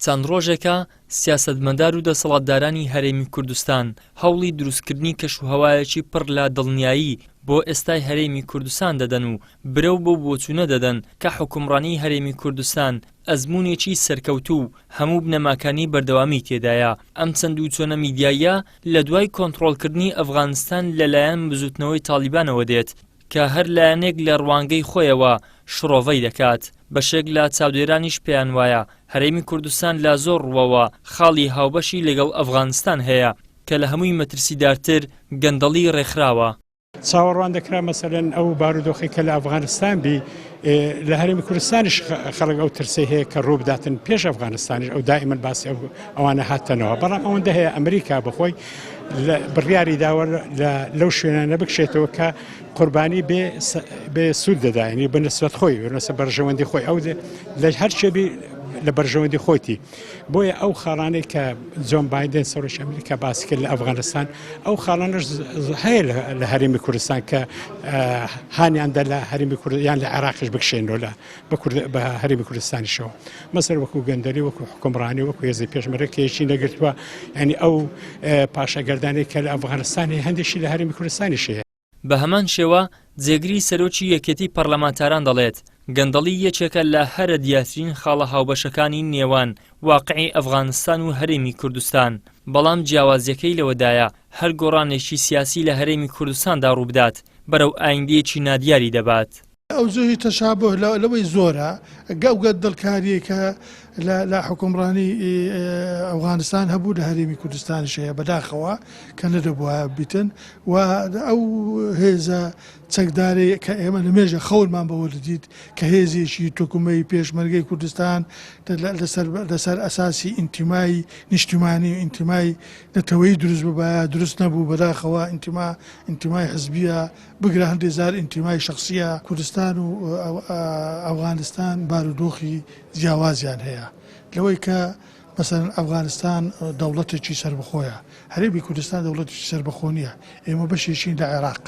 چەند ڕۆژێکە سیاسەتمەدار و دەسەڵاتدارانی هەرێمی کوردستان هەوڵی دروستکردنی کەشوهەوایەکی پڕ لە دڵنیایی بۆ ئێستای هەرێمی کوردستان دەدەن و برەو بەو بۆچوونە دەدەن کە حوکمڕانیی هەرێمی کوردستان ئەزموونێکی سەرکەوتوو و هەموو بنەماکانی بەردەوامیی تێدایە. ئەم چەند و چۆنە میدیاییە لە دوای کۆنتڕۆڵکردنی ئەفغانستان لەلایەن بزووتنەوەی تاڵیبانەوە دێت کە هەر لایەنێک لە ڕوانگەی خۆیەوە شڕۆڤەی دەکات. بەشێک لە چاودێرانیش پێیان وایە هەرێمی کوردستان لە زۆر ڕووەوە خاڵی هاوبەشی لەگەڵ ئەفغانستان هەیە کە لە هەمووی مەترسیدارتر گەندەڵی ڕێکخراوە. چاوەڕوان دەکرا مەسەلەن ئەو بارودۆخی کە لە ئەفغانستان بی لە هەرێمی کوردستانیش خەڵک ئەو ترسەی هەیە کە ڕووبداتن پێش ئەفغانستانیش ئەو دائیمەن باسی ئەو ئەوانە هاتەنەوە بەڵام ئەوەندە هەیە ئەمریکا بەخۆی بڕیاری داوە لەو شوێنانە بکشێتەوە کە قوربانی بێ بێ سوود دەداینی بە نسبەت خۆی بەنسە بەرژەوەندی خۆی ئەو لە هەر شێبی لە بەرژەوەندی خۆیتی بۆیە ئەو خاڵانەی کە جۆن بایدن سەرۆکی ئەمریکا باسی کرد لە ئەفغانستان ئەو خاڵانەش هەیە لە هەرێمی کوردستان کە هانیان دە لە هەرێمی کورد یان لە عێراقیش بکشێنەوە لە بە هەرێمی کوردستانیشەوە مەسەر وەکو گەندەلی وەکو حکومڕانی وەکو هێزی پێشمەرگە کە یەکی نەگرتووە ینی ئەو پاشەگەردانی کە لە ئەفغانستانی هەندێکی لە هەرێمی کوردستانیش هەیە. بە هەمان شێوە جێگری سەرۆکی یەکێتی پەرلەمانتاران دەڵێت، گەندەڵی یەکێکە لە هەرە دیارترین خاڵە هاوبەشەکانی نێوان واقعی ئەفغانستان و هەرێمی کوردستان، بەڵام جیاوازییەکەی لەوەدایە هەر گۆڕانێکی سیاسی لە هەرێمی کوردستاندا ڕووبدات بەرەو ئایندەیەکی نادیاری دەبات. ئەوجوهی تەشابوه لەوەی زۆرە ئەو گەندەڵکاریەی کە لە حوکمڕانی ئەفغانستان هەبوو لە هەرێمی کوردستانیش هەیە بەداخەوە کە نەدەبوایە بیتن و ئەو هێزە چەکدارەی کە ئێمە لە مێژە خەونمان بەوە دەدیت کە هێزێکی تۆکمەی پێشمەرگەی کوردستان لەسەر لەسەر ئەساسی ئینتیمای نیشتیمانی و ئینتیمای نەتەوەیی دروست ببایە دروست نەبوو بەداخەوە ئینتیما ئینتیمای حزبیە بگرە هەندێ جار ئینتیمای شەخسییە. کوردستان و ئەفغانستان بارودۆخی جیاوازیان هەیە لەوەی کە مەسەلەن ئەفغانستان دەوڵەتێکی سەربەخۆیە، هەرێمی کوردستان دەوڵەتێکی سەربەخۆ نییە، ئێمە بەشێکین لە عێراق.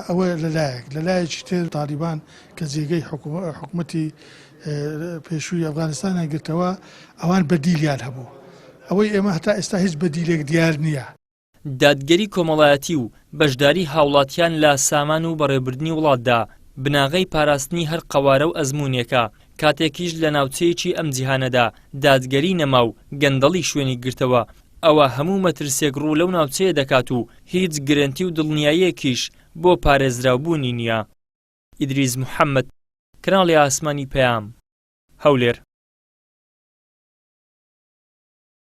ئەوە لە لایەک، لە لایەکی تر تاڵیبان کە جێگەی حکومەتی پێشووی ئەفغانستانیان گرتەوە، ئەوان بەدیلیان هەبوو. ئەوەی ئێمە هەتا ئێستا هیچ بەدیلێک دیار نییە. دادگەری کۆمەڵایەتی و بەشداری هاوڵاتیان لە سامان و بەڕێوبردنی وڵاتدا، بناغەی پاراستنی هەر قەوارە و ئەزموونێکە، کاتێکیش لە ناوچەیەکی ئەم جیهانەدا دادگەری نەما و گەندەڵی شوێنی گرتەوە، ئەوا هەموو مەترسیەک ڕوو لەو ناوچەیە دەکات و هیچ گرەنتی و دڵنیاییەکیش بۆ پارێزراو بوونی نییە. ئیدریس محەمەد، کەناڵی ئاسمانی پەیام، هەولێر.